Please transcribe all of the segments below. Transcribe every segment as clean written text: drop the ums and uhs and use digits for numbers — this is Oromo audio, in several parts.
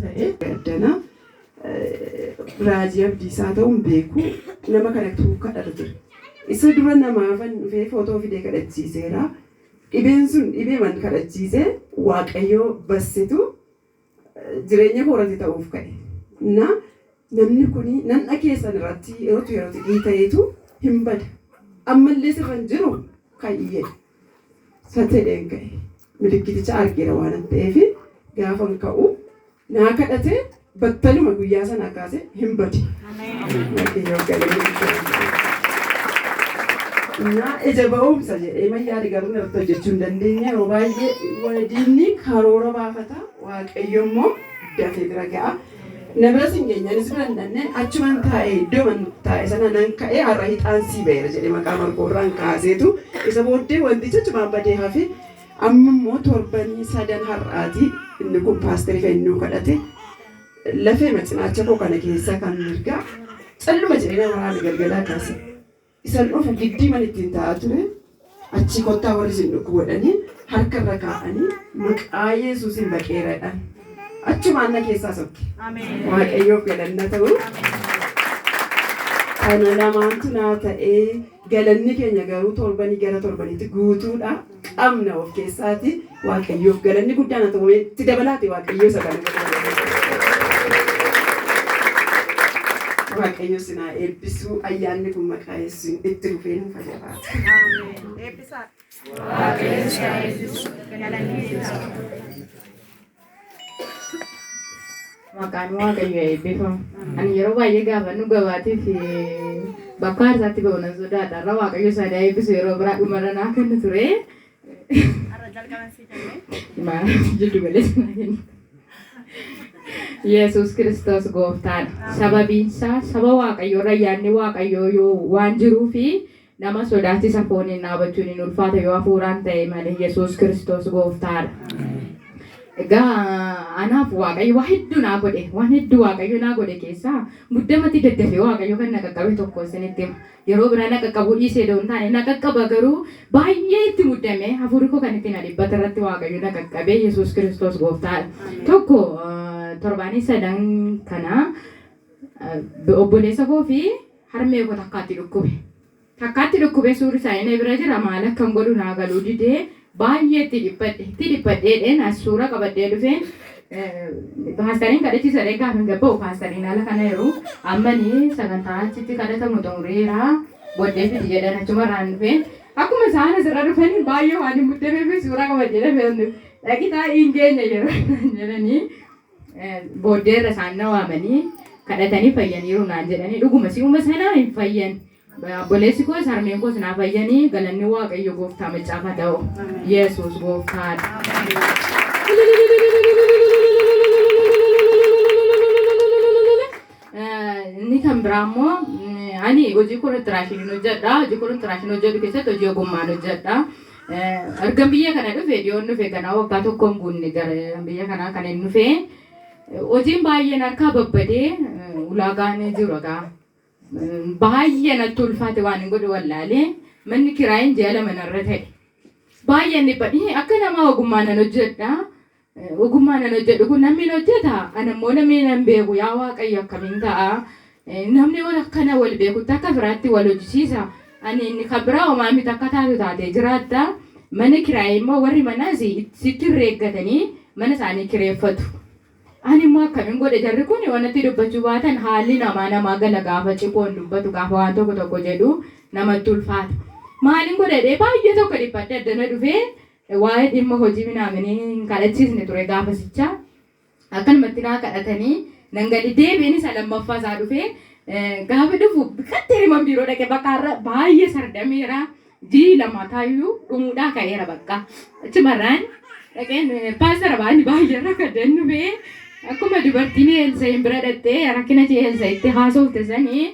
Ta'e addana Raajii Abdiisaa ta'uun beeku nama kanatu kadhata ture. Isa dura namaafan dhufee footoo fidee kadhachiiseera. Dhibeen sun dhibeeman kadhachiise Waaqayyoo bassetu jireenya koorratti ta'uuf ka'e. Na namni kuni nan'a keessan irratti yerootu yerootti dhiita'eetu hin bada. Ammallee sirra hin jiru ka'i jedhe. Satedheen ka'e. Milikkiticha argeera waanan ta'eef gaafan ka'u naa kadhate battaluma guyyaa sanaa kaase hin bade. Waaqayyoof galanni guddaan haa ta'u. Naa ija ba'umsa jedhee mayyaadi garuu irratti hojjechuu hin dandeenye yeroo baay'ee diinni karoora baafata Waaqayyo immoo dafee bira ga'a. Na biras hin geenye anis bira hin dhanne achuman taa'e iddoman taa'e sana nan ka'e har'a hixaan sii ba'eera jedhe maqaa markoorraan kaaseetu isa booddee wantichi achumaan badee hafe. Amma immoo torbanii sadan har'aati inni kun paasterii kan inni kadhate lafee cinaacha koo kana keessaa kan mirgaa calluma jedhee nama raane galgalaa kaase. Isan dhufu giddii man ittiin taa'aa ture achii kottaa warri isin dhukkubu jedhanii harka irra kaa'anii maqaa Yesuusin baqeera jedhan. Achumaan na keessaa sokke. Waaqayyoof galanna ta'u. Kana lamaantu naa ta'ee galanni keenya garuu torbanii gara torbaniitti guutuudha qabna of keessaati. Waaqayyoof galanni guddaan haa ta'u. Itti dabalaati Waaqayyoo isa kana godhe. Waaqayyo sinaa eebbisuu ayyaanni kun maqaa Yesuusiin itti fufee nuuf haa jabaatu. Eebbisaa. Waaqayyo si haa eebbisu. Galanni isaaf haa ta'u. Maqaan Waaqayyo eebbifamu. Ani yeroo baay'ee gaafa nu gabaatiif bakka aarsaatti ba'u nan sodaadha. Har'a Waaqayyo isaan haa eebbisu yeroo biraa dhumarra naa kennu ture. Har'a jalqaban sii kenne. Jiddu galeessa naa kennu. Yesuus Kiristoos gooftaadha. Sababiin isaa saba Waaqayyoo irra yaadni Waaqayyoo yoo waan jiruufi nama sodaachisa fooniin dhaabachuun hin ulfaata yoo hafuuraan ta'e malee Yesuus Kiristoos gooftaadha. Egaa anaaf Waaqayyo waa hedduu naa godhe. Waan hedduu Waaqayyo naa godhe keessaa muddamatti daddafee Waaqayyo kan na qaqqabe tokko isinitti hima. Yeroo biraa na qaqqabuu dhiisee odoo hin taane na qaqqaba garuu baay'ee itti muddame hafuurri koo kan itti na dhibbate irratti Waaqayyo na qaqqabe Yesuus Kiristoos gooftaadha. Tokko torbaanii sadan kana obboleessa koo fi harmee koo takkaatti dhukkube. Takkaatti dhukkubee suurri isaanii na bira jira maal akkan godhu naa galuu didee baay'ee itti dhiphadhe. Itti dhiphadheedheen as suura qabadhee dhufeen paastariin kadhachiisa jedhee gaafa hin gabba'u paastariin ala kana jiru ammani sagantaa achitti kadhatamu xumureera booddee fidi jedhan achumarraan dhufeen akkuma isaan asirra dhufanii baay'ee waan hin muddameef suura qabadhee dhufeen dhaqi taa'ii hin geenye yeroo jedhanii booddeerra isaan na waamanii kadhatanii fayyaniiru naan jedhanii dhuguma si'uma sana hin fayyan. Obboleessi koos harmeen koos naa fayyanii galanni Waaqayyo gooftaa maccaaf haa ta'u. Yesuus gooftaadha. Inni kan biraa immoo ani hojii kontiraashinii hojjedha. Hojii kontiraashinii hojjedhu keessatti hojii ogummaan hojjedha. Ergan biyya kana dhufe dhiyoon dhufe ganaa waggaa tokko hin guunne gara biyya kanaa kan hin dhufe. Hojiin baay'een harkaa babbadee ulaagaan jiru egaa baay'ee natti ulfaate waan hin godhu wallaalee manni kiraayin ji'a 2 narra ta'e. Baay'een dhiphadhe akka namaa ogummaa nan hojjedha. Ogummaa nan hojjedhu kun namni hin hojjeta ana immoo namni nan beeku yaa Waaqayyo akkamiin ta'a. Namni wal akkana wal beekutti akka firaatti wal hojjisiisa. Ani inni kan biraa homaa miti akka taatu taatee jiraatta. Mana kiraayii immoo warri manaas sitti herreeggatanii mana isaanii kireeffatu. Ani immoo akkamin godhe jarri kun yoo natti dubbachuu baatan haalli namaa namaa gala gaafa ciqoon dubbatu gaafa waan tokko tokko jedhu namatti ulfaata. Maalin godha jedhee baay'ee tokko dhiphadhe addana dhufee waa'ee dhimma hojii minaaminii hin kadhachiisne ture gaafasicha. Akkanumatti naa kadhatanii nan gale deebiin isa lammaffaa isaa dhufee gaafa dhufu qaxxee riman biiroo dhaqe bakka har'a baay'ee sardameera. Ji'i 2 taayyuu dhumuudhaa ka'eera bakka. Achumarraan dhaqeen paastara baani baay'ee rakkadeen dhufee akkuma dubartiin Eelsa'iin bira dhaqxee rakkina ishee Eelsa'itti haasofte sanii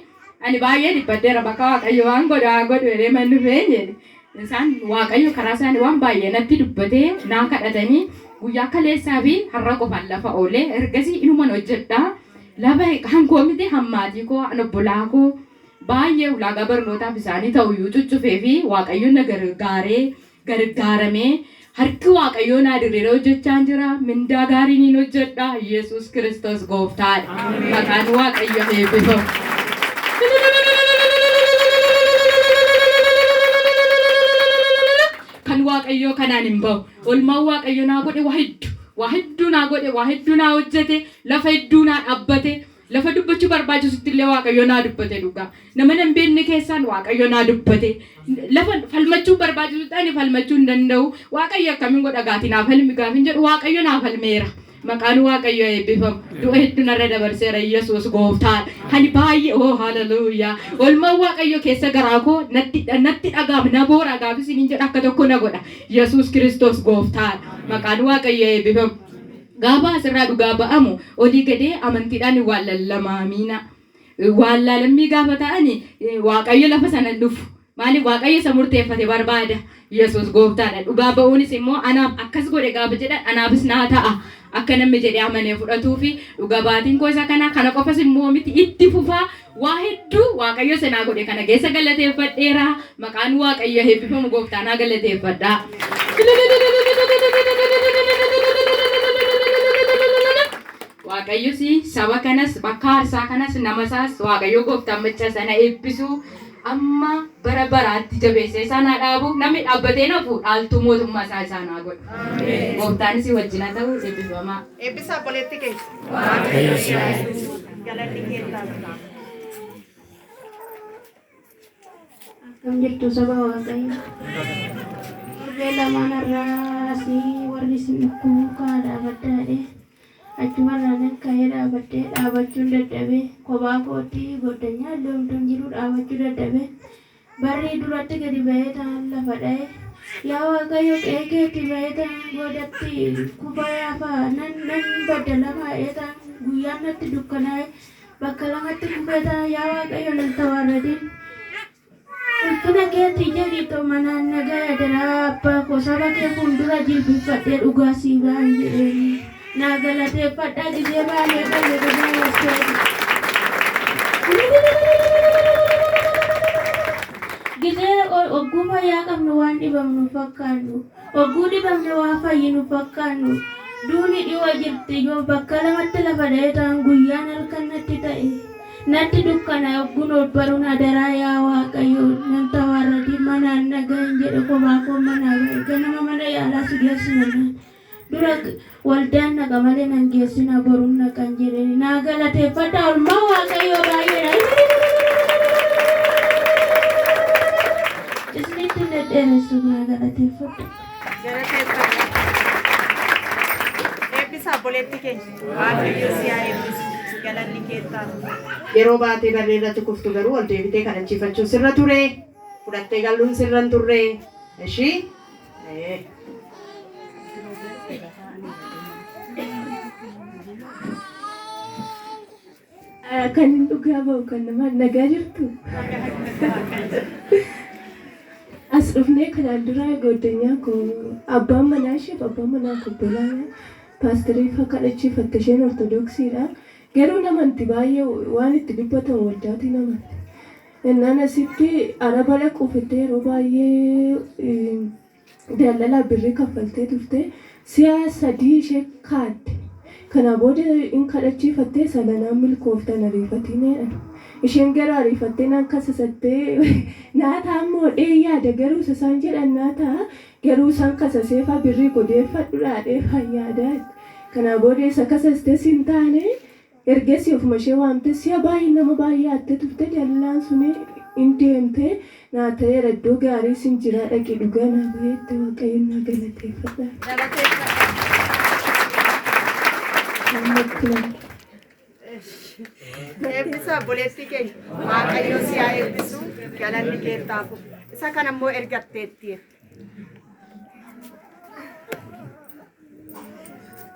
ani baay'ee dhiphadheera bakka Waaqayyo waan godhu haa godhu jedhee man dhufee jedhe. Isaan Waaqayyo karaa isaanii waan baay'ee natti dubbatee naa kadhatanii guyyaa kaleessaa fi har'a qofaan lafa oolee ergasii inuman hojjedha. Lafa hankoo miti hammaatii koo an obbolaa koo baay'ee ulaagaa barnootaaf isaanii ta'u iyyuu cuccufee fi Waaqayyo na gargaaree gargaaramee Harki Waaqayyoo naa diriiree hojjechaa jira. Mindaa gaarii niin hojjedha. Yesuus Kiristoos gooftaadha. Maqaan Waaqayyoo eebbifamu. Kan Waaqayyoo kanaan hin bahu. Olmaan Waaqayyoo naa godhe waa hedduu. Waa hedduu naa godhe, waa hedduu naa hojjete, lafa hedduu naa dhaabbate. Lafa dubbachuu barbaachisutti illee Waaqayyo naa dubbate dhugaa. Nama nan beekne keessaan Waaqayyo naa dubbate. Lafa falmachuu barbaachisutti ani falmachuu hin danda'u. Waaqayyo akkamiin godha gaatii naa falmi gaafin jedhu Waaqayyo naa falmeera. Maqaan Waaqayyo eebbifamu. Du'a hedduu narra dabarseera Yesuus gooftaadha. Ani baay'ee oh haleluuyaa. Olmaan Waaqayyo keessa garaa koo natti natti dhagaam na boora gaafis hin jedha akka tokko na godha. Yesuus Kiristoos gooftaadha. Maqaan Waaqayyo eebbifamu. Gaafa asirraa dhugaa ba'amu olii gadee amantiidhaan waan lallamaamiina. Waan laalammii gaafa ta'ani Waaqayyo lafa sana hin dhufu. Maaliif Waaqayyo isa murteeffate barbaada. Yesuus gooftaadha. Dhugaa ba'uunis immoo anaaf akkas godhe gaafa jedhan anaafis naa ta'a. Akka namni jedhee amanee fudhatuu fi dhuga baatiin koo isa kana kana qofas immoo miti itti fufaa waa hedduu Waaqayyo isa naa godhe kana keessa galateeffadheera. Maqaan Waaqayyo eebbifamu gooftaa naa galateeffadha. Waaqayyos saba kanas bakka aarsaa kanas nama isaas Waaqayyo gooftaan macca sana eebbisu amma bara baraatti jabeessee isaan haa dhaabu namni dhaabbatee nafu dhaaltuu mootummaa isaa isaan haa godhu. Gooftaanis wajjin haa ta'u eebbifamaa. Eebbisaa obboleettii keenya. Waaqayyo si haa eebbisu. Galanni kee ta'a. Akkam jirtu saba Waaqayyo. Torbee lamaan irraa asii warri isin dhukkubuu kaa dhaabaddaadhe. Achumarraa nan ka'ee dhaabadhee dhaabachuun dadhabee kophaa kootti goddanyaa illee jiru dhaabachuu dadhabee barrii duratti gadi ba'ee ta'an lafa dha'e. Yaa Waaqayyo qe'ee keetti ba'ee ta'an godhatti kufa yaafaa nan nan badda lafaa'ee ta'an guyyaan natti dukkanaa'e bakka lamatti kufee ta'an yaa Waaqayyo nan tawaarradin. Ulfina keetti jedhi manaan nagaa daraa abbaa koo saba kee fuuldura jilbiffadhee dhugaa sii ba'an jedheeni. Naa galateeffadhaa gisee baanee galle dhugaa wassee. Gisee ogguu fayyaa qabnu waan dhibamnu fakkaannu. Ogguu dhibamne waa fayyinu fakkaannu. Duuni dhiyoo jirti yoo bakka lamatti lafa dha'ee ta'an guyyaan halkan natti ta'e. Natti dukkana ogguun ol baruun adaraa yaa Waaqayyo nan tawaarradi manaan nagaan jedhe kophaa koo manaa ba'e ganama mana yaalaa si geessina naan. Dura waldaan naqa malee nan geessina boruun naqan jedheni naa galateeffadha olmaa Waaqayyo baay'eedha. Isinitti hin dhedheeressu naa galateeffadha. Galateeffadha. Eebbisaa obboleettii keenya. Waaqayyo si haa eebbisu. Galanni kee ta'a. Yeroo baatee barree irratti kuftu garuu ol deebitee kadhachiifachuun sirra ture. Fudhattee galuun sirra hin turre. Ishii? Kan dhugaa ba'u kan nama nagaa jirtu. As dhufnee kanaan dura goddanyaa koo abbaan manaa isheef abbaan manaa koo obbolaa paasterii fa kadhachiifatte isheen ortodoksiidha. Garuu namanti baay'ee waan itti dubbatan waldaatii namanti. Innaan asitti araba dhaquuf itti yeroo baay'ee daldalaa birrii kaffaltee turte si'a sadii ishee kaadde. Kana booda in kadhachiifattee salanaan milkooftan ariifatiin jedhan. Isheen gara ariifattee naan kasasattee naa ta'a immoo dhee yaada garuu isa isaan jedhan naa ta'a garuu isaan kasaseefaa birrii godeeffadhu dhaadheefaa yaada. Kana booda isa kasastee sin taane ergasii ofuma ishee waamte si'a baay'ee nama baay'ee hatte turte dallaan suni in deemte naa ta'eera iddoo gaarii sin jira dhaqi dhugaa naa baheette Waaqayyoon naa galateeffadha. Galateeffadha. Ammatti nama. Eebbisaa obboleettii keenya. Waaqayyo si haa eebbisu. Galanni kee taafu. Isa kana immoo ergatteetti.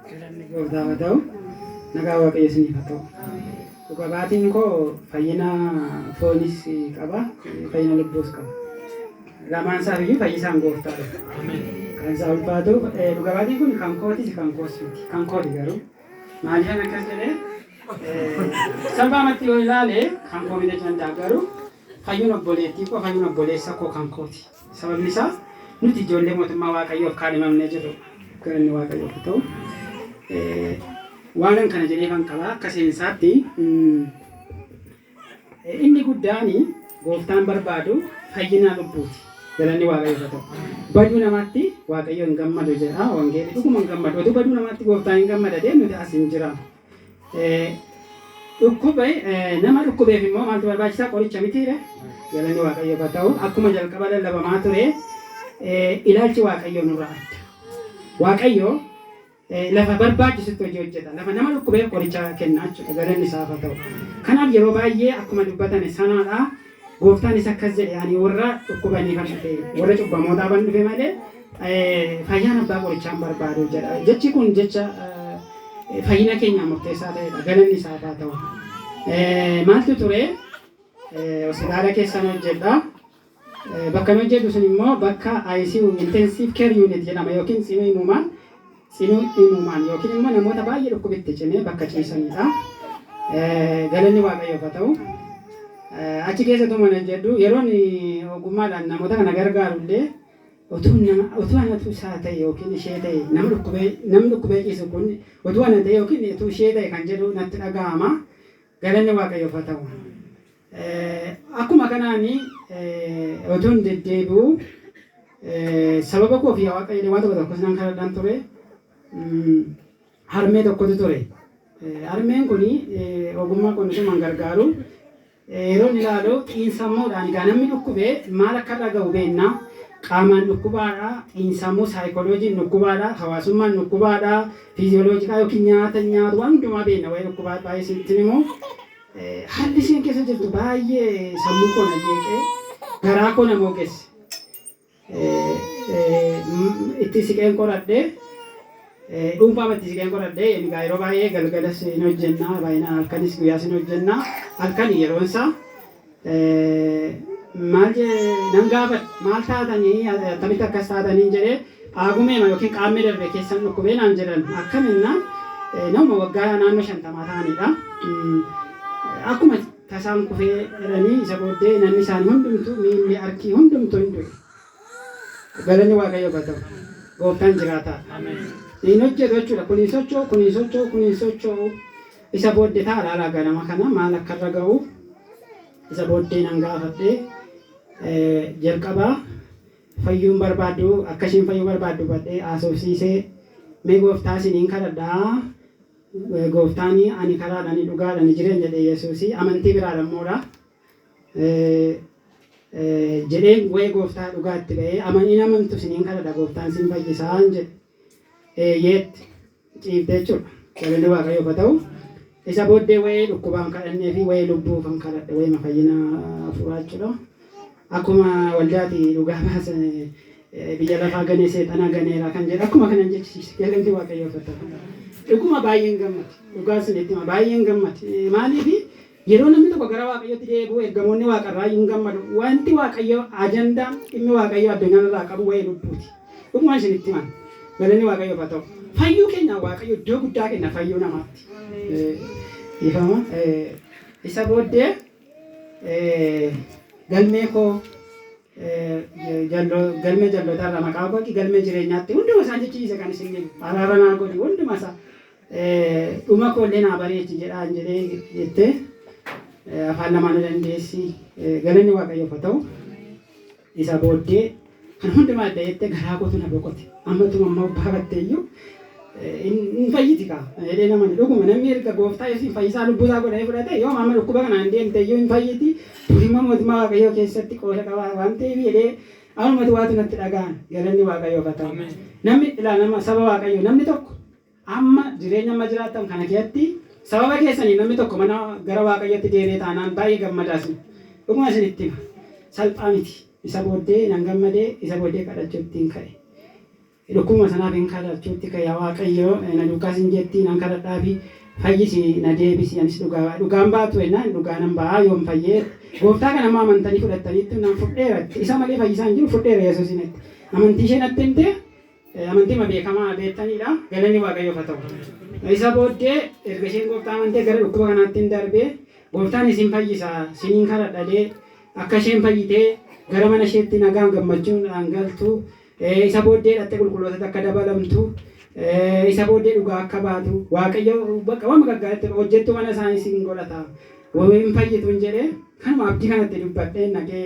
Galanni gooftaa haa ta'u, nagaa Waaqayyo isiniif haa ta'u. Dhuga baatiin koo fayyina foonis qaba, fayyina lubbuus qaba. Lamaan isaa iyyuu fayyisaan gooftaadha. Kan isaa ulfaatu dhuga baatiin kun kan kootis kan koos miti. Kan kooti garuu. Maaliifan akkas jedhee salphaamatti yoo ilaale kan koo miti jechuu danda'a garuu fayyuun obboleettii koo fayyuun obboleessa koo kan kooti. Sababni isaa Nuti ijoollee mootummaa Waaqayyoof kaadhimamnee jirru. Galanni Waaqayyoof haa ta'u. Waanan kana jedheefan qaba akka seensaatti inni guddaan gooftaan barbaadu fayyina lubbuuti. Galanni Waaqayyoof haa ta'u. Baduu namaatti Waaqayyo hin gammadu jedha wangeelli dhuguma hin gammadu. Utuu baduu namaatti gooftaan hin gammada ta'e nuti as hin jiraannu. Dhukkube nama dhukkubeef immoo maaltu barbaachisaa qoricha mitiire? Galanni Waaqayyoof haa ta'u. Akkuma jalqaba lallabamaa ture ilaalchi Waaqayyoo nurraa adda. Waaqayyo lafa barbaachisutti hojii hojjeta. Lafa nama dhukkubeef qoricha kenna jechuudha. Galanni isaaf haa ta'u. Kanaaf yeroo baay'ee akkuma dubbatame sanaadha. Gooftaanis akkas jedhe ani warra dhukkubaniifan dhufe warra cubbamootaafan dhufe malee fayyaan abbaa qorichaan barbaadu jedha. Jechi kun jecha fayyina keenyaa murteessaa ta'edha. Galanni isaaf haa ta'u. Maaltu ture? Hospitaala keessan hojjedha. Bakka inni hojjedhu sun immoo bakka ICU Intensive Care Unit jedhama yookiin tsinuu himumaan yookiin immoo namoota baay'ee dhukkubitti cimee bakka ciisanidha. Galanni Waaqayyoof haa ta'u. Achi keessa utuma hojjedhu yeroon ogummaadhaan namoota kana gargaaru illee utuu nama utuu anatu isaa ta'e yookiin ishee ta'e nama dhukkubee namni dhukkubee ciisu kun utuu ana ta'e yookiin utuu ishee ta'e kan jedhu natti dhaga'ama. Galanni Waaqayyoof haa ta'u. Akkuma kanaan utuun deddeebi'u sababa koo fi Waaqayyo waan tokko tokkos nan kadhadhaan ture. Harmee tokkotu ture. Harmeen kun ogummaa qonnisumaan gargaaru. Yeroon ilaalu xiinsammuudhaan egaa namni dhukkubee maal akka dhaga'u beekna. Qaamaan dhukkubaadha, xiinsammuu saayikolojiin dhukkubaadha, hawaasummaan dhukkubaadha, fiiziyooloojikaa yookiin nyaata nyaatu waan hundumaa beekna waa'ee dhukkubaa baay'ee sitti himu. Haalli isheen keessa jirtu baay'ee sammuu koo na jeeqee garaa koo na moogesse. Itti siqeen qoradhee dhuunfaama itti siqeen qoradhee egaa yeroo baay'ee galgalas hin hojjennaa baay'inaan halkanis guyyaas hin hojjennaa halkan yeroon isaa maal nan gaafadhe maal taatanii akkamitti akkas taatanii jedhee Phaagumeema yookiin qaammee darbe keessan dhukkubee naan jedhan akkaminnaan nama waggaa naannoo 50 ta'anidha. Akkuma tasaan kufee jedhanii isa booddee namni isaanii hundumtuu miilli harki hundumtuu hin du'e. Galanni Waaqayyoof haa ta'u. Gooftaan jiraataa. Hin hojjetu jechuudha. Kun hin socho'u, kun hin socho'u, kun hin socho'u. Isa booddee ta'a ilaalaa ganama kana maal akka irra ga'u isa booddee nan gaafadhe jalqabaa fayyuun barbaaddu akka isheen fayyuu barbaaddu hubadhee haasofsiisee mee gooftaa isiniin kadhadha gooftaan ani karaadha ani dhugaadha ani jireenya jedhe Yesuusi amantii biraadha immoodha jedheen wa'ee gooftaa dhugaa itti ba'ee amaniin amantu isiniin kadhadha gooftaan isin fayyisaan jedhe eeyyeetti ciifte jechuudha. Galanni Waaqayyoof haa ta'u. Isa booddee wa'ee dhukkubaan kadhannee fi wa'ee lubbuu kan kadhadhe wa'ee fayyina hafuuraa jechuudha. Akkuma waldaati dhugaa baasan biyya lafaa ganee seexanaa ganeera kan jedhu akkuma kanan jechisiise galanni Waaqayyoof haa ta'u. Dhuguma baay'een gammade. Dhugaa isinitti hima baay'een gammade. Maaliif yeroo namni tokko gara Waaqayyootti deebi'u ergamoonni waaqarraa hin gammadu. Wanti Waaqayyo ajandaan dhimmi Waaqayyo addunyaa irraa qabu wa'ee lubbuuti. Dhuguma isinitti himan. Galanni Waaqayyoof haa ta'u. Fayyuu keenya Waaqayyo iddoo guddaa kenna fayyuu namaatti. Dhiifama. Isa booddee galmee koo galmee jallootaa irraa maqaa koo galmee jireenyaatti hunduma isaan jechiise kan isin jedhu araara naa godhi hunduma isaa dhuma koo illee naa bareechi jedhaan jedhee jettee afaan lamaan dandeessi galanni Waaqayyoof haa ta'u. Isa booddee kan hundumaa adda jettee garaa kootu na boqote. Ammatuma amma baafatte iyyuu hin fayyiti kaa jedhee namani dhuguma namni erga gooftaa Yesuusin fayyisaa lubbuu isaa godhee fudhate yoo amma dhukkuba kanaan deemte iyyuu hin fayyiti durima mootummaa Waaqayyoo keessatti qooda qabaa waan ta'eef jedhee anumatu waatu natti dhaga'an galanni Waaqayyoof haa ta'u. Namni ilaa nama saba Waaqayyoo namni tokko Amma jireenya amma jiraattan kana keessatti sababa keessaniif namni tokko mana gara Waaqayyootti deebi'e taanaan baay'ee gammadaa isin. Dhuguma isinitti hima. Salphaa miti. Isa booddee nan gammadee isa booddee kadhachuutti hin ka'e. Dhukkubuma sanaaf hin kadhachuutti ka'e yaa Waaqayyo na duukaas hin jetti nan kadhadhaafi fayyisi na deebisi anis dhugaa dhugaan baatu jennaan dhugaa nan ba'aa yoom fayyee gooftaa kana immoo amantanii fudhattaniittu nan fudheera isa malee fayyisaa hin jiru fudheera Yesuusin amantii ishee natti himte Amantima beekamaa beektanidha. Galanni Waaqayyoof haa ta'u. Isa booddee erga isheen gooftaa amantee gara dhukkuba kanaatti hin darbee gooftaan isin fayyisa siniin kadhadha jedhee akka isheen fayyitee gara mana isheetti nagaan gammachuudhaan galtu Isa booddee dhattee qulqullootatti akka dabalamtu, isa booddee dhugaa akka baatu, Waaqayyo bakka waan gaggaariitti hojjettu mana isaanii siin godhata. Hin fayyitu hin jedhee kanuma abdii kanatti dubbadhee naqee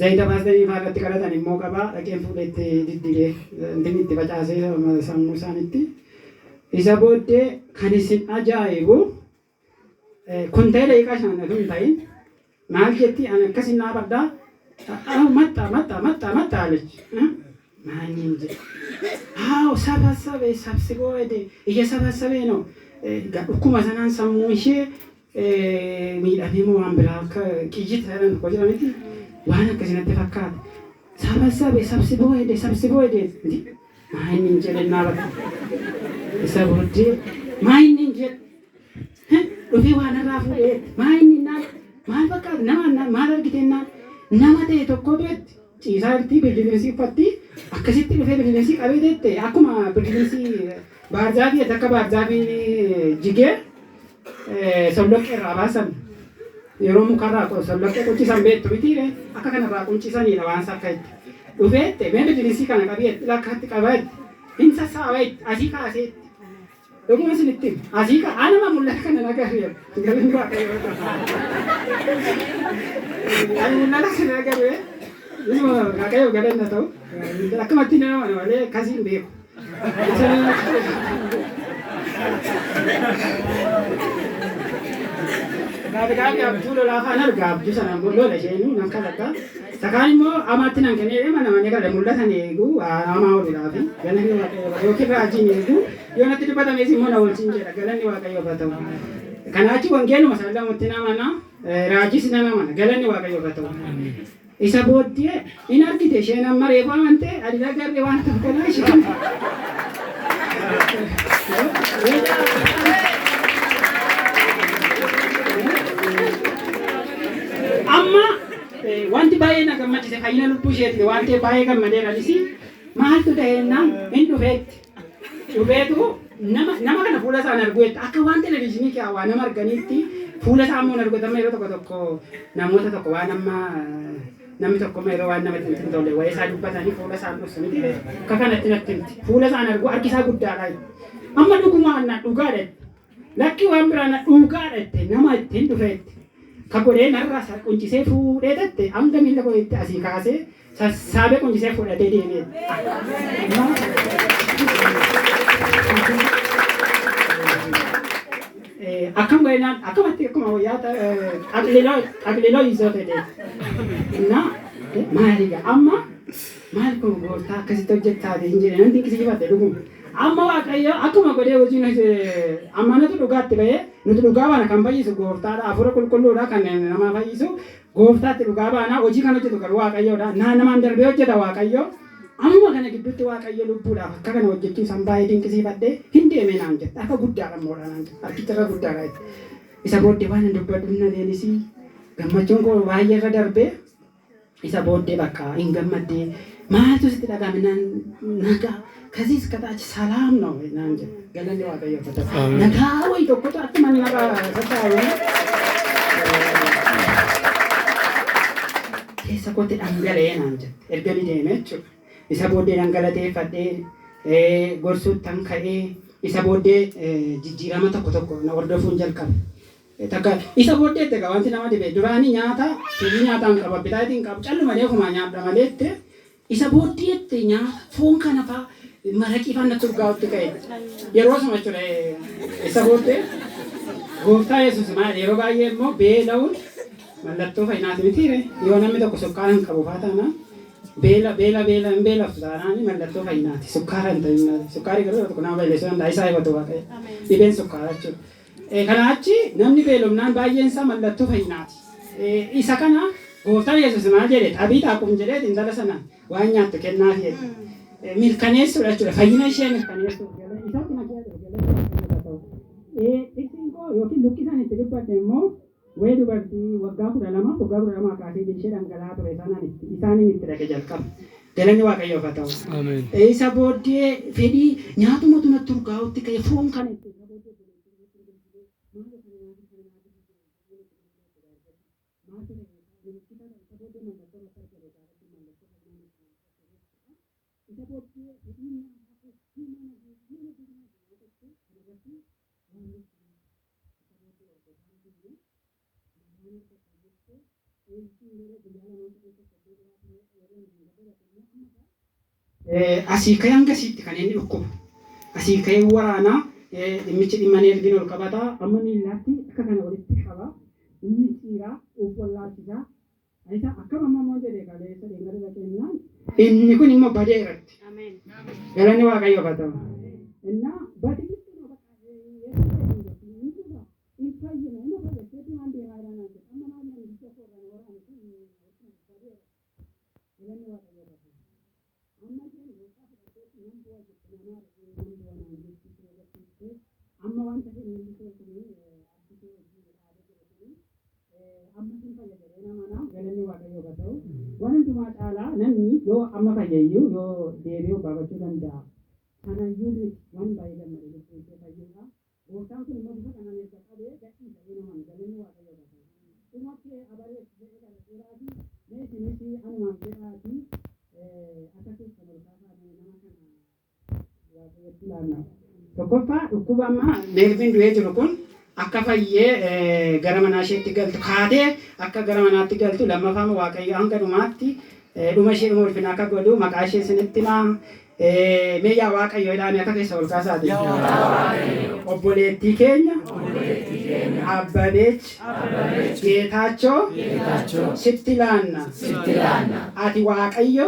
zayita paasterii fa'aa irratti kadhatan immoo qabaa dhaqeen fuudhee itti diddibee intin itti facaasee sammuu isaaniitti. Isa booddee kan isin ajaa'ibu kun ta'e daqiiqaa 5 utuu hin ta'in maal jetti ani akkasin dhaabadhaa መጣ መጣ መጣ መጣ አለች። ማን jedhe አዎ ሰበሰበ ሰብስቦ ሄደ እየሰበሰበ ነው። Dhukkuma sanaan sammuu ishee miidhamee moo waan biraa akka qiyyit jedhan tokko jira miti waan akkasinatti fakkaata. ሰበሰበ ሰብስቦ ሄደ ሰብስቦ ሄደ ማን jedhe naabata. Isa booddee maa inni jedhe dhufee waan irraa fuudhee maa inni naan maal fakkaata nama maal argite naan nama ta'e tokkotu itti ciisaa jirti birbirsi uffatti akkasitti dhufee birbirsi qabee teette akkuma birbirsi baarzaafii akka baarzaafiin jigee solloqqee irraa baasan yeroo mukarraa solloqqee quncisan beektu mitiire akka kanarraa quncisanidha waan akka itti dhufee itti mee birbirsi kana qabee lakkatti qabee hin sassaabee asii kaasee dhuguma isinitti asii ka anama mul'ata kana nagarre galeen Waaqayyoo ani mul'ata kana nagarre ilma Waaqayyoo galanna ta'u akkamatti nama malee akkasiin beeku. Gaafi gaafi abjuu lolaa afaan arga abjuu sana immoo lola isheenuu nan kadhadha. Sakaan immoo amaatti nan kennee mana manee kadhadha mul'atan eegu hamaa ooluudhaaf galanni Waaqayyoo yookiin raajiin eegu yoo natti dubbatames immoo na oolchiin jedha galanni Waaqayyoo haa ta'u. Kanaachi wangeeluma sana lamutti namana raajis nan amana galanni Waaqayyoo haa ta'u. Isa booddee in argite isheen amma reefu amante ani nagarre waan tokko kanaa isheen. Amma wanti baay'ee na gammachiise fayyina lubbuu isheeti waan ta'eef baay'ee gammadeeranis maaltu ta'eennaan hin dhufeetti. Dhufeetu nama nama kana fuula isaan argu akka waan televezyiinii keessaa waa nama arganiitti fuula isaa immoo argatama yeroo tokko tokko namoota tokko waan amma namni tokko yeroo waan namatti hin tolle waa'ee isaa dubbatanii fuula isaan dhoksu miti akka kanatti natti himti fuula isaan argu harki isaa guddaadha. Amma dhugumaan na dhugaadha lakki waan biraa na dhugaadha nama ittiin dhufeetti. Ka godhee narraa quncisee fuudhee tette hanga miila kootti asii kaasee sassaabee quncisee fudhatee deemee. Akkam godhinaan akkamatti akkuma wayyaa xaqliloo isoo fedhe. Na maaliga amma maal kun gooftaa akkasitti hojjettaate hin jedhe nan dinqisiifadhe dhuguma. Amma Waaqayyo akkuma godhee hojiin amma nuti dhugaatti ba'ee nuti dhugaa baana kan fayyisu gooftaadha hafuura qulqulluudha kan nama fayyisu gooftaatti dhugaa baana hojii kan hojjetu garuu Waaqayyoodha namaan darbee hojjeta Waaqayyo. Amma kana gidduutti Waaqayyo lubbuudhaaf akka kana hojjechuu isaan baay'ee dinqisiifadhe hin deeme naan jette akka guddaadha immoo naan jette harkicha irra guddaadha jette. Isa booddee waan hin dubbadhu hin adeemis gammachuun koo baay'ee irra darbee isa booddee bakka hin gammaddee maaltu sitti dhagahame naan nagaa ከዚህ እስከ ታች ሰላም ነው naan jedhe galanni Waaqayyoof haa ta'u. Nagaa wayi tokkotu akkuma narraa sassaabame keessa kootti dhangala'ee naan jette erga ni deeme jechuudha. Isa booddee dhangalateeffadhee gorsuuttan ka'ee isa booddee jijjiirama tokko tokko na hordofuun jalqabe. Takka isa booddee egaa wanti nama dhibe duraanii nyaata fedhii nyaataan qaba bitaatiin qabu callumalee ofumaa nyaadha malee isa booddeetti nyaata foon kana fa'aa maraqii fa'aa natti urgaa'utti ka'e yeroo sana jechuudha isa booddee gooftaa Yesuus maal yeroo baay'ee immoo beela'uun mallattoo fayyinaati mitiire yoo namni tokko sukkaara hin qabu fa'aa taanaan beela beela beela hin beelaftu taanaan mallattoo fayyinaati sukkaara hin ta'in sukkaari garuu tokko nama balleessuu danda'a isaa hibatu Waaqayyo dhibeen sukkaara jechuudha. Kanaachi namni beelofnaan baay'een isaa mallattoo fayyinaati. Isa kana gooftaan Yesuus maal jedhe xabii xaaqum jedhee intala sana waan nyaattu kennaafi jedhe. Mirkaneessuudha jechuudha fayyina ishee mirkaneessuuf isatti Dhiqsiin koo yookiin luqqisaan itti dubbadhe immoo wayii dubartii waggaa 12 waggaa 12 kaasee ishee dhangala'aa ture isaaniin itti dhaqe jalqaba. Galanni Waaqayyoof haa ta'u. Isa booddee fedhii nyaatumatu natti urgaa'utti ka'e foon kana itti. Isa booddee fedhiin nyaataa koo mana guutuu mana guutuu mana kana irratti waan nuti isa booddee hordofaan deemee nagaan argadha jettee eelsiin yeroo guyyaa lamaan sadii tokko iddoo biraa ture yeroo inni hin dabalate immoo amma Asii ka'ee hanga asiitti kan inni dhukkubu. Asii ka'ee waraanaa dhimmichi dhimma neerviin ol qabata. Amma miillaatti akka kana walitti qaba. Inni ciiraa of wallaalchisaa. Isa akkam amma immoo jedhee kaleessa dheengadda dhaqeennaan inni kun immoo badeeratti. Galanni Waaqayyoof haa ta'u. Innaa badi jechuun bakka yeroo hin fayyine inni fayyadteetti waan deemaa jiran naan jedhe. Amma maal namni biyya koo irraa na waraane kun badeera. Galanni Waaqayyoof haa ta'u. Amma isheen gooftaa fudhatteetti nan bu'a jette namaa nan bu'a naan jetti ishee agarsiiste. Amma wanta isheen miilli ishee kun harki ishee hojii dhaabee jiru kun amma sin fayya jedhee nama na galanni Waaqayyoof haa ta'u. Waan hundumaa caalaa namni yoo amma fayye iyyuu yoo deebi'ee of baafachuu danda'a. Sanayyuu miti waan baay'ee gammade lubbuun ishee fayyuudha. Gooftaan kun immoo bifa kanaan erga qabee gadhiisa jedhee nama galanni Waaqayyoof haa ta'u. Dhuma kee abareef jedhee kadhadheeraatii mee isinis anumaaf jedhaatii akka keessan ol kaasaa mee nama kana Waaqayyotti laanna. Tokkoffaa dhukkuba amma neerviin du'ee jiru kun akka fayyee gara manaa isheetti galtu kaatee akka gara manaatti galtu lammaffaa immoo Waaqayyo hanga dhumaatti dhuma ishee dhuma ulfina akka godhu maqaa ishee isinitti himaa. Mee yaa Waaqayyo jedhaa akka keessa ol kaasaati. Obboleettii keenya Abbabeech Geetaachoo sitti laanna. Ati Waaqayyo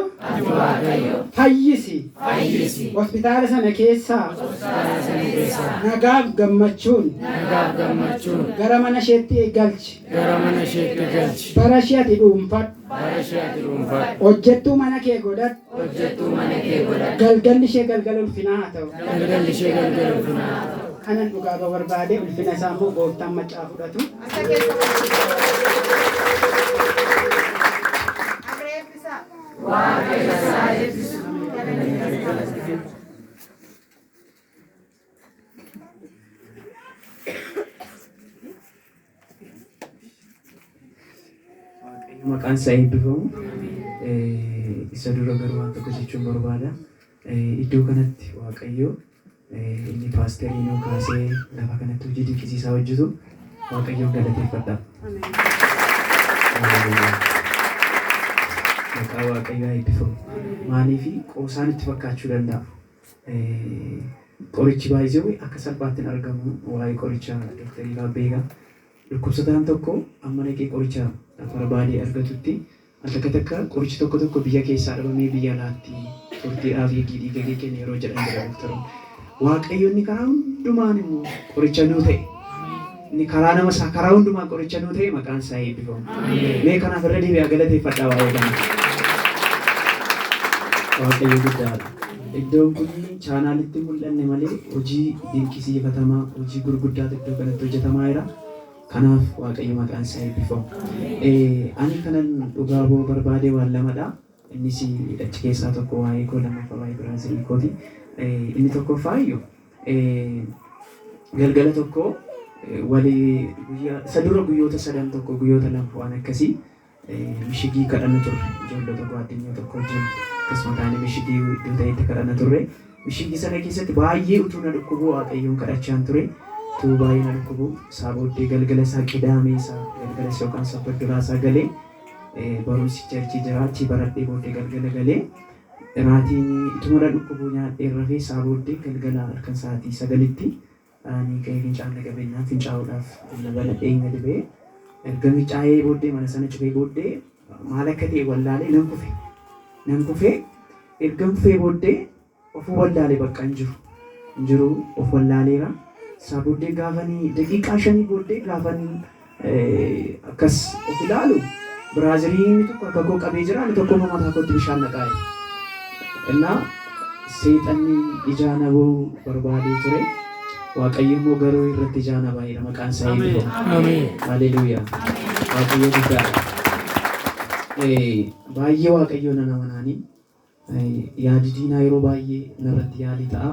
fayyisi. Hospitaala sana keessaa nagaaf gammachuun gara mana isheetti galchi. Gara mana isheetti galchi. Bara ishee ati dhuunfadhu. Bara ishee ati dhuunfadhu. Hojjettuu mana kee godhadhu. Hojjettuu mana kee godhadhu. Galgalli ishee galgala ulfinaa haa ta'u. Galgalli ishee galgala ulfinaa haa ta'u. Kanan dhugaa ba'uu barbaade ulfina isaa immoo gooftaan maccaa fudhatu. Harka keessa Abree eebbisaa. Waaqayyo isaa eebbisu. Galanni keessa. Waaqayyo maqaan isaa eebbifamu. Isa dura garuu waan tokko jechuun barbaada. Iddoo kanatti Waaqayyo inni paasterii nuu kaasee lafa kanatti hojii dinqisiisaa hojjetu Waaqayyoon galateeffadha. Maqaa Waaqayyoo haa eebbifamu. Maaliif qoosaan itti fakkaachuu danda'a. Qorichi baay'ee akka salphaatti hin argamu waa'ee qoricha dooktarii beeka. Dhukkubsataan tokko amma dhaqee qoricha barbaadee argatutti al takka takka qorichi tokko tokko biyya keessaa dhabamee biyya alaatti turtiidhaaf eegii dhiiga kee kenni yeroo jedhan jira dooktaroonni. Waaqayyo inni karaa hundumaan immoo qoricha nuu ta'e. Inni karaa nama isaa karaa hundumaa qoricha nuu ta'e maqaan isaa eebbifamu. Mee kanaaf irra deebi'aa galateeffadhaa waa'ee kana. Waaqayyo guddaadha. Iddoon kun chaanaalitti mul'anne malee hojii dinqisiifatamaa hojii gurguddaatu iddoo kanatti hojjetamaa jira. Kanaaf Waaqayyo maqaan isaa eebbifamu. Ani kanan dhugaa ba'uu barbaade waan lamadha. Innis achi keessaa tokko waa'ee koo lammaffaa waa'ee biraazirii kooti. Inni tokkoffaa iyyuu galgala tokko walii guyyaa isa dura guyyoota sadan tokko guyyoota lama waan akkasii mishigii kadhanna turre ijoollota gwaaddinyoo tokko wajjin akkasuma taane mishigii iddoo ta'etti kadhanna turre. Mishigii sana keessatti baay'ee utuu na dhukkubuu Waaqayyoon kadhachaan ture. Utuu baay'ee na dhukkubuu isaa booddee galgala isaa qidaamee isaa galgala isaa yookaan sabbat duraa isaa galee barumsi charchii jira achii baradhee booddee galgala galee raatiin utuma na dhukkubuu nyaadhee rafee isaa booddee galgala halkan sa'aatii 9tti ani ka'ee fincaan na qabennaan fincaa'uudhaaf na banadhee hin gadi ba'ee erga fincaa'ee booddee mana sana cufee booddee maal akka ta'e wallaalee nan kufe. Nan kufee erga kufee booddee ofuu wallaalee bakka hin jiru. Hin jiru of wallaaleera. Isaa booddee gaafanii daqiiqaa 5 booddee gaafanii akkas of ilaalu biraaziliin inni tokko harka koo qabee jira inni tokko immoo mataa kootti bishaan naqaa jira. Innaa seexanni ijaa na ba'uu barbaadee ture. Waaqayyo immoo garuu irratti ijaa na baay'eera maqaan isaa eebbifamu. Haleluuyaa. Waaqayyo guddaadha. Baay'ee Waaqayyo nan amanaanii yaadi diinaa yeroo baay'ee narratti yaalii ta'a.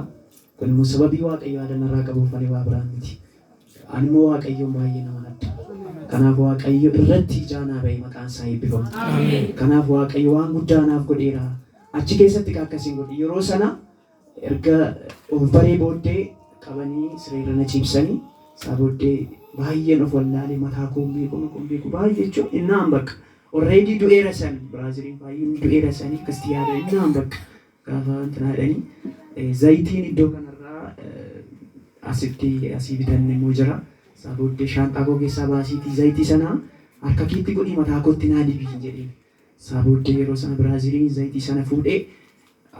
Kun immoo sababii Waaqayyo yaada narraa qabuuf malee waa biraan miti. Ani immoo Waaqayyoon baay'ee nama nadda. Kanaaf Waaqayyo irratti ijaa naa ba'e maqaan isaa eebbifamu. Kanaaf Waaqayyo waan guddaa naaf godheera. Achi keessatti akkasiin godhe yeroo sana erga of baree booddee qabanii sireerra na ciibsanii isaa booddee baay'een of wallaalee mataa koo hin beeku hin beeku baay'ee jechuun innaan bakka already du'eera san biraaziliin baay'een du'eera sanii akkasitti yaada innaan bakka gaafa intinaa jedhanii zayitiin iddoo kanarraa asitti asii bitanne immoo jira. Isaa booddee shaanxaa koo keessaa baasiitii zayitii sana harka keetti godhii mataa kootti naa dibii jedheen. Isaa booddee yeroo sana biraaziliin zayitii sana fuudhee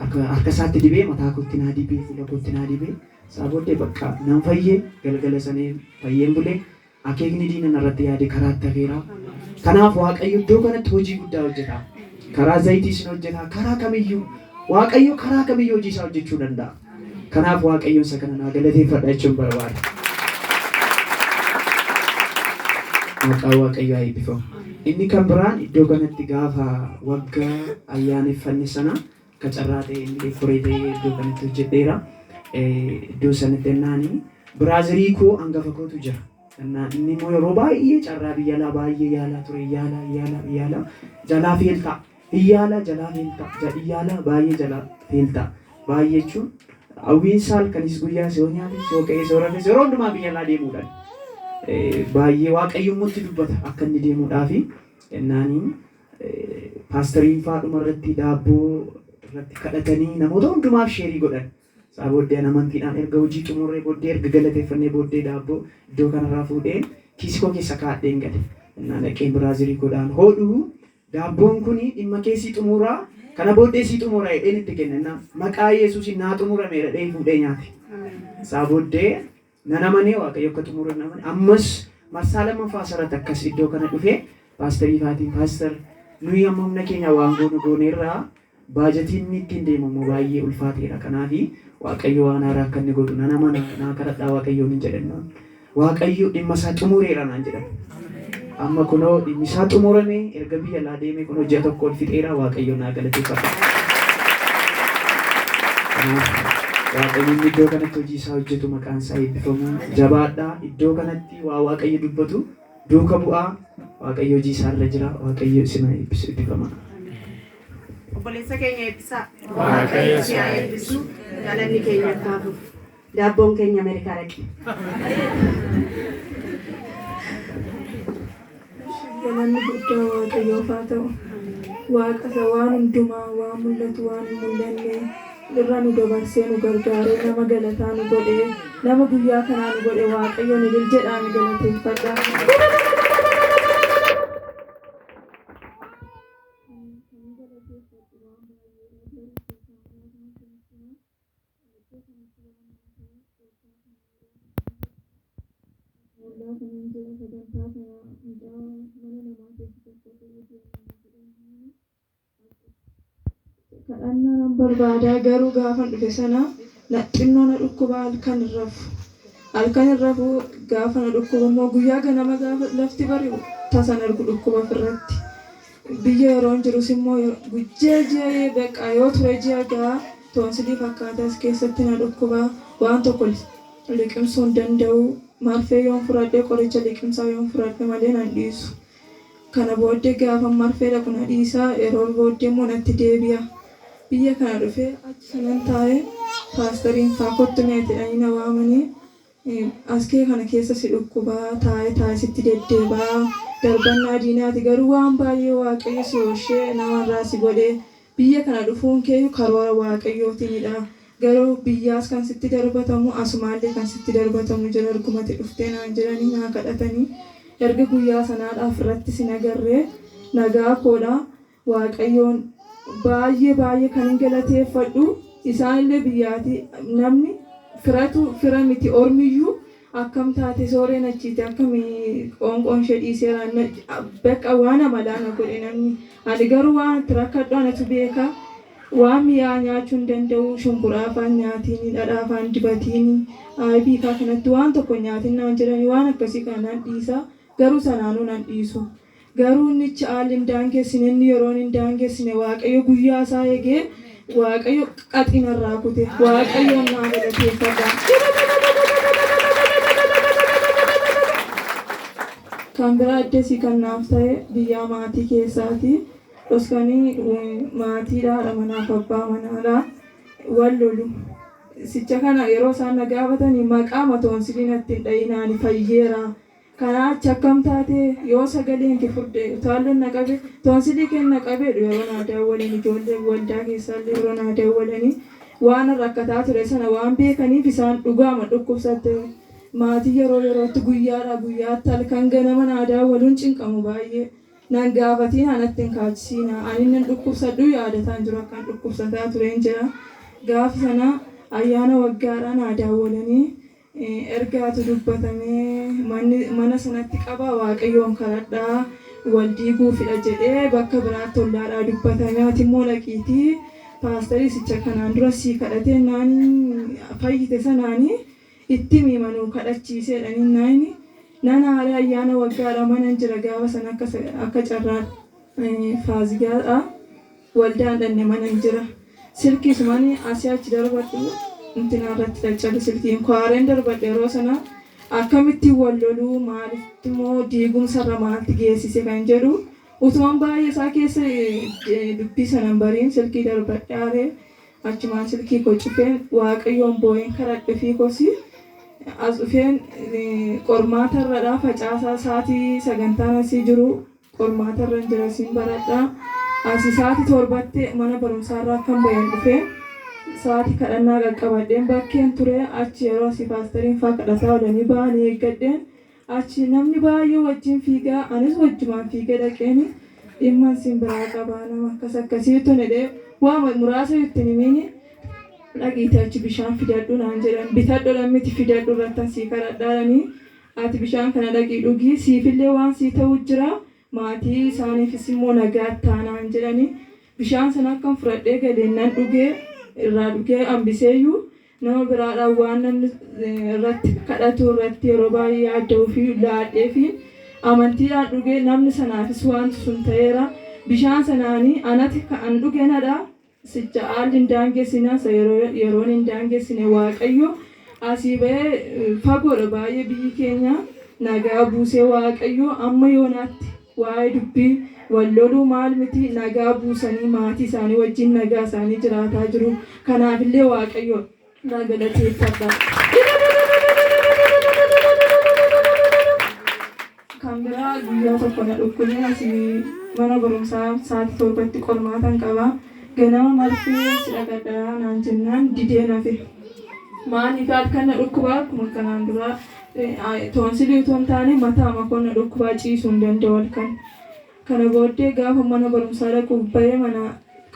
harka isaatti dibee mataa kootti naa dibee fuula kootti naa dibee isaa booddee bakka nan fayyee galgala sanii fayyeen bulee akeekni diina narratti yaade karaatti hafeera. Kanaaf Waaqayyo iddoo kanatti hojii guddaa hojjeta. Karaa zayitii isin hojjeta. Karaa kamiyyuu Waaqayyo karaa kamiyyuu hojii isaa hojjechuu danda'a. Kanaaf Waaqayyoon isa kana naa galateeffadha jechuun barbaada. Maqaan Waaqayyoo haa eebbifamu. Inni kan biraan iddoo kanatti gaafa waggaa ayyaaneffanne sana akka carraa ta'e illee koree ta'ee iddoo kanatti hojjedheera. Iddoo sanatti ennaani biraazirii koo hangafa kootu jira. Inni immoo yeroo baay'ee carraa biyya alaa baay'ee yaalaa ture yaalaa yaalaa yaalaa jalaa feeltaa iyyaala jalaa feeltaa iyyaala baay'ee jalaa feeltaa baay'ee jechuun hawwiin isaa halkanis guyyaa yoo nyaate yoo ka'ee yoo rafes yeroo hundumaa biyya alaa deemuudhaan baay'ee Waaqayyo immoo itti dubbata akka inni deemuudhaafi ennaaniin paastariin faadhuma irratti daabboo irratti kadhatanii namoota hundumaaf sheerii godhan. Isaa booddee amantiidhaan erga hojii xumurree booddee erga galateeffannee booddee daabboo iddoo kanarraa fuudhee kiisii koo keessa kaa'adheen gale. Innaan dhaqeen biraazirii godhaan hodhuu daabboon kuni dhimma keessii xumuraa kana booddee sii xumura jedheen itti kenne. Innaan maqaa Yesuusiin naa xumurameera jedhee fuudhee nyaate. Isaa booddee nan amanee Waaqayyo akka xumure nan amane. Ammas marsaa lammaffaa asirratti akkas iddoo kana dhufee paasterii faatiin paaster nuyi amma humna keenya waan goonu gooneerraa baajatiin inni ittiin deemamu baay'ee ulfaateera. Kanaafi Waaqayyo waan haaraa akka inni godhu nan amana naa kadhadhaa Waaqayyoon hin jedhennaan. Waaqayyo dhimma isaa xumureera naan jedhan. Amma kunoo dhimmi isaa xumurame erga biyya alaa deemee kunoo ji'a tokko ol fixeera Waaqayyo naa galateeffadha. Kanaaf Waaqayyo inni iddoo kanatti hojii isaa hojjetu maqaan isaa eebbifamu jabaadhaa iddoo kanatti waa Waaqayyo dubbatu duuka bu'aa Waaqayyo hojii isaa irra jira Waaqayyo isin haa eebbisu eebbifama. Obboleessa keenya eebbisaa. Waaqayyo si haa eebbisu. Galanni keenya akka hafuuf. Daabboon keenya Ameerikaa dhaqe. Galanni guddaa Waaqayyoof haa ta'u. Waaqa isa waan hundumaa waan mul'atu waan hin mul'anne irra nu dabarsee nu gargaaree nama galataa nu godhe nama guyyaa kanaa nu godhe Waaqayyoon ilil jedhaa nu galateeffadha. Waldaa kanan jira sagantaa kana mucaa mana namaa keessa tokko ta'ee deemaa kadhannaa nan barbaada garuu gaafan dhufe sana na xinnoo na dhukkuba halkan hin rafu. Halkan hin rafu gaafa na dhukkuba immoo guyyaa ganama gaafa lafti bari'u tasan argu dhukkuba ofirratti. Biyya yeroon jirus immoo ji'a ji'a beekaa yoo ture ji'a ga'a toonsilii fakkaata as keessatti na dhukkuba waan tokko liqimsuu hin danda'u. Marfee yoon fudhadhe qoricha liqimsaa yoon fudhadhe malee nan dhiisu. Kana booddee gaafa marfee dhaqu na dhiisa yeroo booddee immoo natti deebi'a. Biyya kana dhufee achi sanan taa'ee paastariin faa kottu mee jedhanii na waamanii askee kana keessa si dhukkubaa taa'ee taa'ee sitti deddeebaa darbannaa diinaati garuu waan baay'ee Waaqayyo si oolchee namarraa si godhe biyya kana dhufuun kee karoora Waaqayyootiinidha. Garuu biyyaas kan sitti darbatamu asumaallee kan sitti darbatamu jira argumatti dhuftee naan jedhanii naa kadhatanii erga guyyaa sanaadhaaf irratti sin agarree nagaa koodha Waaqayyoon baay'ee baay'ee kan hin galateeffadhu isaanillee biyyaati namni firatu fira miti ormiyyuu akkam taate sooreen achiiti akkami qoonqoon ishee dhiiseera bakka waan amalaa na godhe namni ani garuu waan itti rakkadhu anatu beeka waan mi'aa nyaachuu hin danda'u shumburaa afaan nyaatiini dhadhaa afaan dibatiini aybii kaa kanatti waan tokko nyaatin naan jedhani waan akkasii kana nan dhiisa garuu sanaanuu nan dhiisu. Garuu innichi haalli hin daangessine inni yeroon hin daangessine Waaqayyo guyyaa isaa eegee Waaqayyo qaxinarraa kute Waaqayyoon naa galateeffadha. Kan biraa addasii kan naaf ta'e biyyaa maatii keessaati. Dhoskanii maatiidha, haadha manaaf abbaa manaadha. Wal lolu. Sicha kana yeroo isaan na gaafatanii maqaa toonsilii natti hin dha'inaa ani fayyeera. Kanaa achi akkam taate yoo sagaleen kee furde utaalloon na qabe toonsilii kee na qabeedhu yeroo naa daawwalan ijoollee waldaa keessaallee yeroo naa daawwalanii waan rakkataa ture sana waan beekaniif isaan dhugaama dhukkubsatte. Maatii yeroo yerootti guyyaadhaa guyyaatti halkan ganama naa daawwaluun cinqamu baay'ee. Nan gaafatiin anatti hin kaachisiina. Ani nan dhukkubsadhu yaadataan jiru akkan dhukkubsataa tureen jira. Gaafa sana ayyaana waggaadhaa naa daawwalanii ergaatu dubbatamee mana sanatti qabaa Waaqayyoon kadhadhaa wal diiguufidha jedhee bakka biraatti ollaadhaa dubbatamee ati immoo dhaqiitii paasterii sicha kanaan dura sii kadhatee naani fayyite sanaanii itti mimanuu kadhachiiseedhanii naani nan haala ayyaana waggaadha manan jira gaafa sana akka carraa faazigaadha waldaan dhanne manan jira. Silkii sumani asii achi darbadhu intina irratti caccabe silkiin kwaareen darbadhe yeroo sana akkamittiin wal loluu maalitti immoo diigumsarra maalti geessise kan jedhu utuman baay'ee isaa keessa dubbii sanan bariin silkii darbadhe aaree achumaan silkii koo cufeen Waaqayyoon boo'een kadhadhe fi kosi as dhufeen qormaatarradha facaasaa sa'aatii sagantaan asii jiru qormaatarra jira siin baradha. Asii sa'aatii 7tti mana barumsaarraa akkan baheen dhufee sa'aatii kadhannaa qaqqabadheen bakkeen ture achi yeroo asii paasteriin faa kadhataa oolanii ba'anii eeggadheen achi namni baay'ee wajjin fiigaa anis wajjumaan fiigee dhaqeen dhimman siin biraa qabaa nama akkas akkasiitu jedhee waa muraasa itti himiini dhaqiitii achi bishaan fidadhu naan jedhan bitadhu miti fidadhu irrattan sii kadhadhaadhanii ati bishaan kana dhaqii dhugii siifillee waan sii ta'u jira maatii isaaniifis immoo nagaa taanaan jedhanii bishaan sana akkan fudhadhee galeen nan dhugee irraa dhugee hambiseeyyuu nama biraadhaan waan namni irratti kadhatu irratti yeroo baay'ee yaadda'uu fi laadhee fi amantiidhaan dhugee namni sanaafis wanti sun ta'eera. Bishaan sanaanii anati kan dhuge nadha. Sicha haalli hin daangessine isa yeroon hin daangessine Waaqayyo asii bahee fagoodha baay'ee biyyi keenya nagaa buusee Waaqayyo amma yoonaatti waa'ee dubbii wal loluu maal miti nagaa buusanii maatii isaanii wajjin nagaa isaanii jiraataa jiru. Kanaafillee Waaqayyo na galateeffadha. Kan biraa guyyaa tokko na dhukkubee asii mana barumsaa sa'aatii 7tti qormaatan qaba. Ganama marfee si dhaqadhaa naan jennaan didee nafe. Maaliif halkan na dhukkubaa akkuma kanaan dura toonsilii utuu hin taane mataa makoo na dhukkubaa ciisuu hin danda'u halkan. Kana booddee gaafa mana barumsaa dhaquuf bahee mana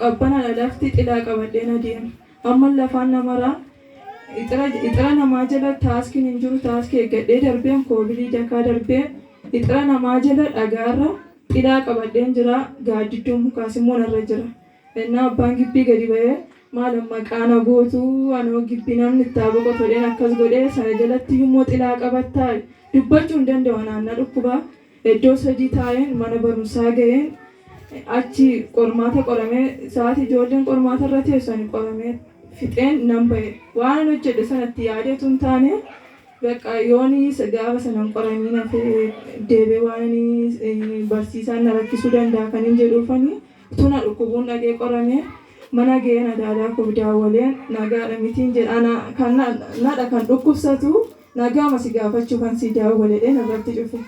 qabbanaadha lafti xilaa qabadheen adeema. Amma lafaan namaraa ixira namaa jala taaskiin hin jiru taaskii eeggadhee darbeen koobilii dakaa darbee ixira namaa jala dhagaarra xilaa qabadheen jira gaaddidduun mukaas immoo narra jira. Innaa abbaan gibbii gadi bahee maal maqaa na gootu anoo gibbii namni itti haa boqotu jedheen akkas godhee sana jalatti immoo xilaa qabattaa dubbachuu hin danda'u anaan na dhukkubaa iddoo sadii taa'een mana barumsaa ga'een achi qormaata qoramee sa'aatii ijoolleen qormaata irra teessu ani qoramee fixeen nan ba'e waan ani hojjedhe sanatti yaadeetu hin taane bakka yooni gaafa sanan qoramii nafee deebee waan inni barsiisaan na rakkisuu danda'a kan hin jedhuufani utuu na dhukkubuun dhaqee qoramee mana ga'een adaadaa koof daawwaleen nagaadha mitiin jedha ana kan nadha kan dhukkubsatu nagaama si gaafachuu kan si daawwaledheen irratti cufe.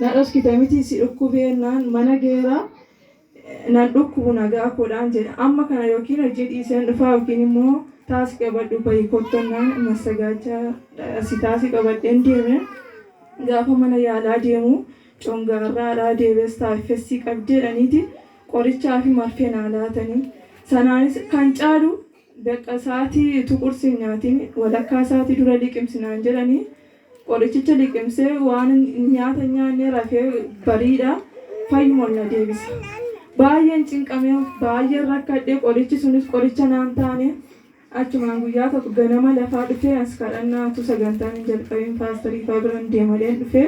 Na dhoskite miti si dhukkubee naan mana geera nan dhukkubu nagaa koodhaan jedha. Amma kana yookiin hojii dhiiseen dhufaa yookiin immoo taasii qabadhu bahi kottonnaan massagaachaa si taasii qabadheen deeme gaafa mana yaalaa deemu congaarraadhaa deebees taaffessii qabdeedhaniiti qorichaa fi marfee naa laatanii. Sanaanis kan caalu bakka sa'aatii tuqursi nyaatiin walakkaa sa'aatii dura liqimsinaan jedhanii qorichicha liqimsee waan nyaata nyaannee rafee bariidha fayyuma na deebisa. Baay'een cinqamee baay'een rakkadhee qorichi sunis qoricha naan taane achumaan guyyaa tokko ganama lafaa dhufee as kadhannaatu sagantaan hin jalqabin paasterii fa'aa biran deemaleen dhufee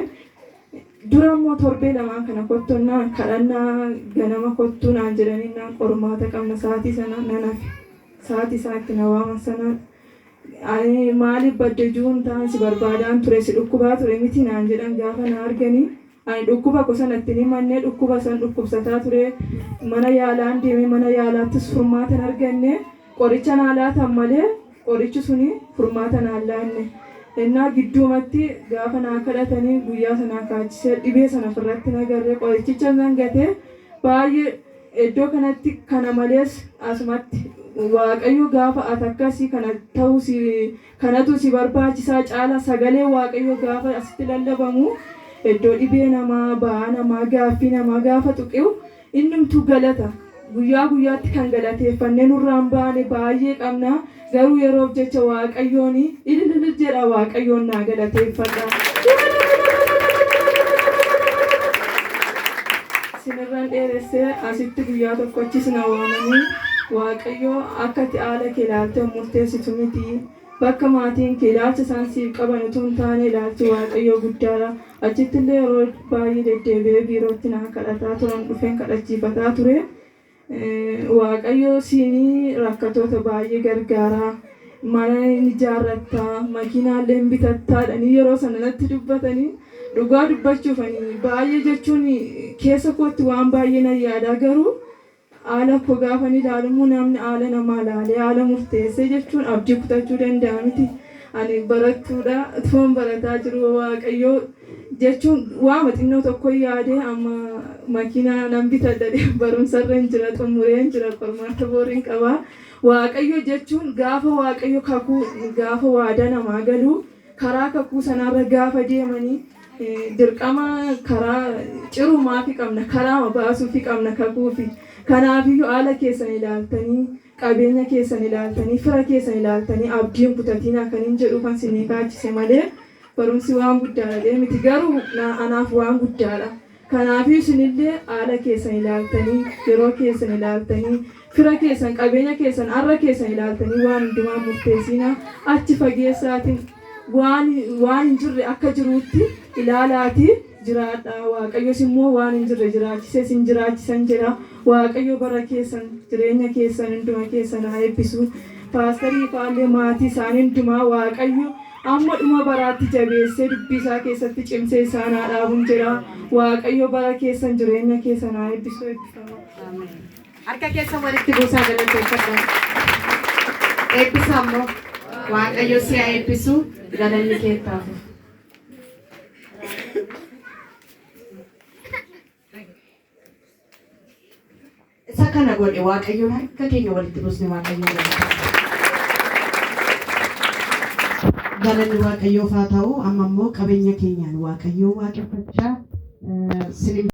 dura immoo torbee lamaan kana kottonnaan kadhannaa ganama kottuu naan jedhanii naan qormaata qabna sa'aatii sana nan hafe sa'aatii isaatti na waaman sana ani maaliif badde juun ta'an si barbaadaan ture si dhukkubaa ture miti naan jedhan gaafa na arganii. Ani dhukkuba koo sana itti hin himanne dhukkuba san dhukkubsataa ture. Mana yaalaan deeme mana yaalaattis furmaata hin arganne. Qoricha naa laatan malee qorichi suni furmaata naan laanne. Ennaa gidduumatti gaafa naa kadhatanii guyyaa sanaa kaachisee dhibee sana ofirratti hin agarre qorichicha nan gate baay'ee iddoo kanatti kana malees asumatti Waaqayyo gaafa ati akkasii kana ta'uu si kanatu si barbaachisaa caala sagalee Waaqayyo gaafa asitti lallabamu iddoo dhibee namaa ba'aa namaa gaaffii namaa gaafa tuqiu innumtuu galata guyyaa guyyaatti kan galateeffannee nurraa hin baane baay'ee qabna garuu yeroof jecha Waaqayyoon ilililil jedha Waaqayyoon naa galateeffadha. Sinirran dheeressee asitti guyyaa tokko achis na waamanii Waaqayyo akka ati haala kee ilaaltee of murteessitu miti. Bakka maatiin kee ilaalcha isaan siif qaban utuu hin taane ilaalchi Waaqayyoo guddaadha. Achitti illee yeroo baay'ee deddeebi'ee biirootti naa kadhataa turan dhufeen kadhachiifataa ture. Waaqayyo siinii rakkatoota baay'ee gargaara. Mana ni ijaarratta, makiinaa illee ni bitatta jedhanii yeroo sana natti dubbatanii dhugaa dubbachuuf ani baay'ee jechuun keessa kootti waan baay'ee nan yaadaa garuu haala koo gaafan ilaalu immoo namni haala namaa ilaalee haala murteessee jechuun abdii kutachuu danda'a miti. Ani barattuudha, utuman barataa jiru Waaqayyoo jechuun waama xinnoo tokko yaadee amma makiinaa nan bitadha barumsarra hin jira xumureen jira qormaata booriin qaba. Waaqayyo jechuun gaafa Waaqayyo kakuu gaafa waadaa namaa galu karaa kakuu sanaarra gaafa deemanii dirqama karaa cirumaafi qabna karaama baasuufi qabna kakuufi kanaafiyyuu haala keessan ilaaltanii qabeenya keessan ilaaltanii fira keessan ilaaltanii abdii hin kutatiinaa kan hin jedhu kan sinii kaachise malee barumsi waan guddaadha jedhee miti garuu anaaf waan guddaadha. Kanaafii isinillee haala keessan ilaaltanii yeroo keessan ilaaltanii fira keessan qabeenya keessan har'a keessan ilaaltanii waan hundumaa murteessiina achi fageessaatiin waan waan hin jirre akka jiruutti ilaalaati jiraadha. Waaqayyos immoo waan hin jirre jiraachisee isin jiraachisan jedha. Waaqayyo bara keessan jireenya keessan hunduma keessan haa eebbisu. Paasterii faallee maatii isaanii hundumaa Waaqayyo amma dhuma baraatti jabeessee dubbii isaa keessatti cimsee isaan haa dhaabuun jedha. Waaqayyo bara keessan jireenya keessan haa eebbisu eebbifama. Harka keessan walitti buusaa galateeffadhaa. Eebbisaa immoo Waaqayyo si haa eebbisu galanni kee itti haa fufu. Isa kana godhe Waaqayyoon harka keenya walitti buusne Waaqayyoon galateeffanna. Galanni Waaqayyoof haa ta'u. Amma immoo qabeenya keenyaan Waaqayyoo waaqeffachaa sinin